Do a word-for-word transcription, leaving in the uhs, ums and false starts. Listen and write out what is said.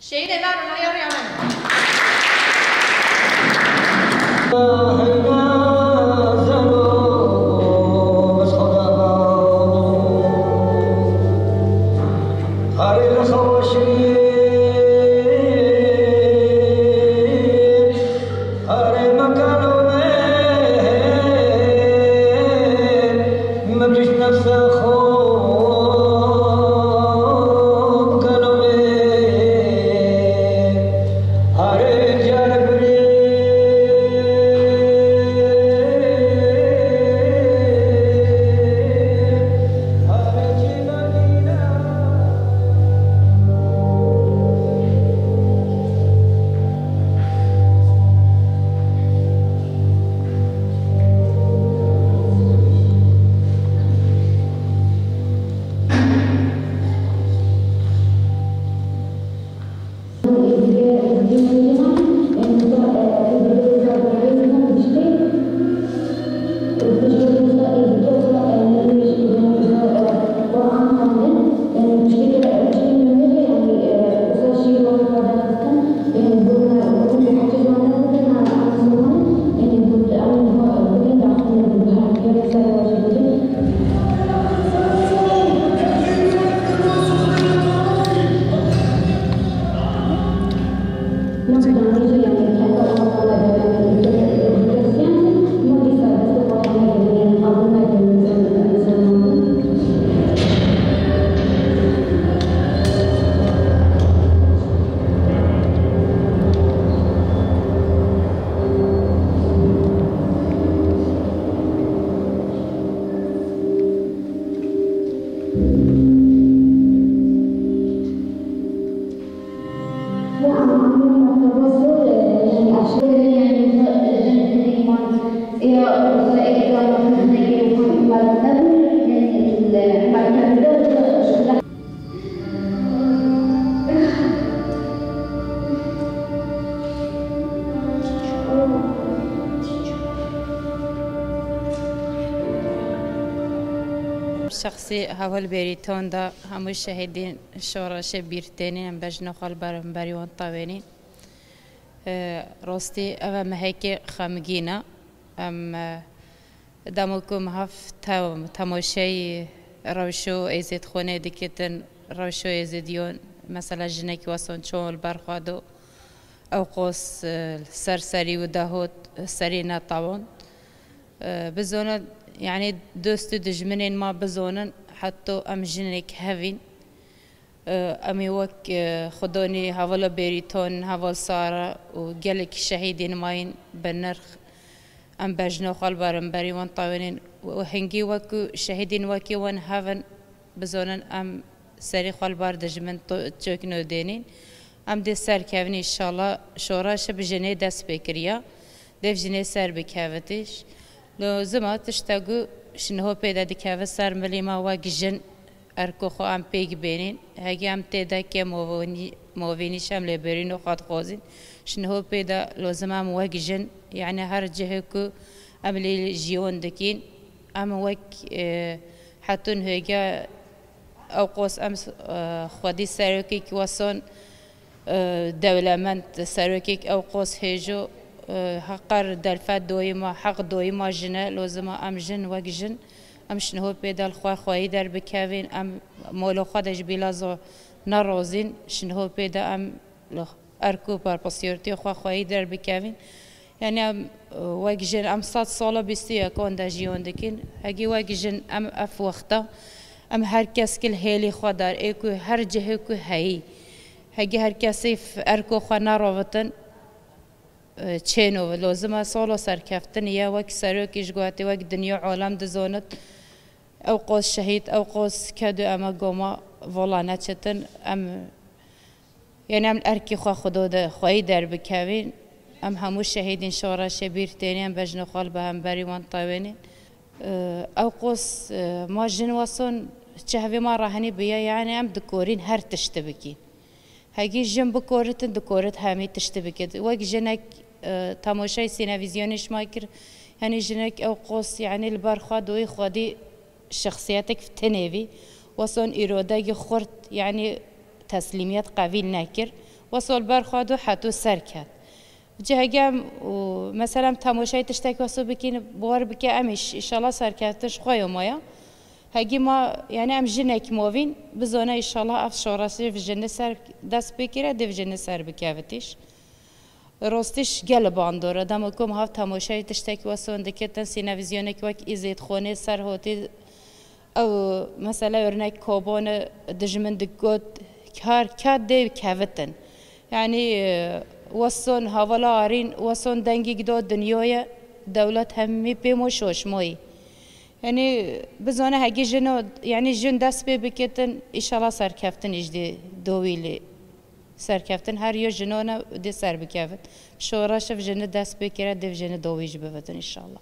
Şehîdê me rûnayê rêya me ne. Şexsî heval Bêrîton de hemû şehîdên şoreşê bîr tênî em bejna xwe li beramberî wan tewênîn. E, rastî ev e mehekê xemgîn e. Em, e, dema ku em hev te-, temaşeyî rewşo êzêdxwînê dikitin, rewşo êzêdiyon, mesela jinekî weson çawan li ber xwe do, ew qos, e, ser serî û dehot, serî netawan. E, bizone, yanî dost û dijminên me bizonin, heto em jinek hevîn. E, em ê wek, e, xwedonî hevala Bêrîton, heval Sara û gelek şehîdên me yên bi nirx em bejna xwe li beramberî wan tewênîn û hingî wek ku şehîdên wekî wan hebin, bizonin em serê xwe li bar dijmin to-, çêk nodênîn. Em dê serkevin înşallah, şoreş bi jinê dest pê kiriya. Dê bi jinê ser bikevitiş. Lozim e tişta ku ji niho pê de dikeve ser milî me wek jin erko xwe em pêk bênîn. Hegî em tê de ke movonî-, movînî şem lê berîno xwe dixwazîn. Ji niho pê de lozim em wek jin, yanî her cihê ku em lê jiyon dikîn, em wek, e, hetûn hêge ew qos em, e, xwedî serokek weson, e, dewlemend, serokek ew qos hêjo, e, heqer delfet doyî ma, heq doyî ma jine, lozim e em jin wek jin, em ji niho pê de li xwe xweyî derbikevin, em molo xwe de ji bîla zo nerozîn, ji niho pê de em li erk û berpirsiyartiyê xwe xweyî derbikevin. Yanî em, e, wek jin em sed sala bîst û yekan de jiyon dikin. Hegî wek jin em ev wexta, em her kes ki li hêlî xwe dar, ê ku her cihê ku heyî. Hegî her kesê f-, erko xwe nerovitin, e, çêno lozim e solo serkeftin ye, wek serokî ji guhetê wek dinya alem dizonit. Ew qos şehîd, ew qos ked û eme goma vola neçitin. Em, yanî em li erkî xwe xudo de xweyî derbikevin. Em hemû şehîdên şoreşê bîr tênî, em bejna xwe li beramberî wan tewênîn. E, ew qos, e, ma jin weson çi hevê ma rehenî biye, yanî em dikorîn her tiştî bikîn. Hegî jin bikoritin, dikorit hemî tiştî bikit. Wek jinek, e, temaşayê sînevîzyonê ji me kir. Yanî jinek ew qos, yanî li ber xwe doyî xwedî şexsiyetek tinê bî. Weson îrodegî xurt, yanî teslîmiyet qevîl nekir. Wesol berxwado heto serket. Cihegem û meselem temaşayê tiştek weso bikîn, bawar bike em iş-, inşallah serkeftin ji xwe yo maya. Hegî ma, yani em jinek movîn, bizone inşallah ev şoreşê vi jini ser dest pê kire, dê vi jini ser bikevitiş. Rostiş gel bandore, dema kom hav temaşayê tiştek weson dikitin, sînevizyonek wek îzêdxonê ser hotî, ew mesela örnek kobone dijmin digot, kar, kar dê kevitin. Yani, e, weson havala arîn, weson dengî gido dinyoye, dewlet hemî pê mo şoşmoyî. Yani, bizane hegî jino, yani jin dest pê bikitin, inşallah serkeftin îjdî dowîlî. Serkeftin her yo jinone dê ser bikevit. Şoreşiv jini dest pê kire, dê jini dowî ji bivitin inşallah.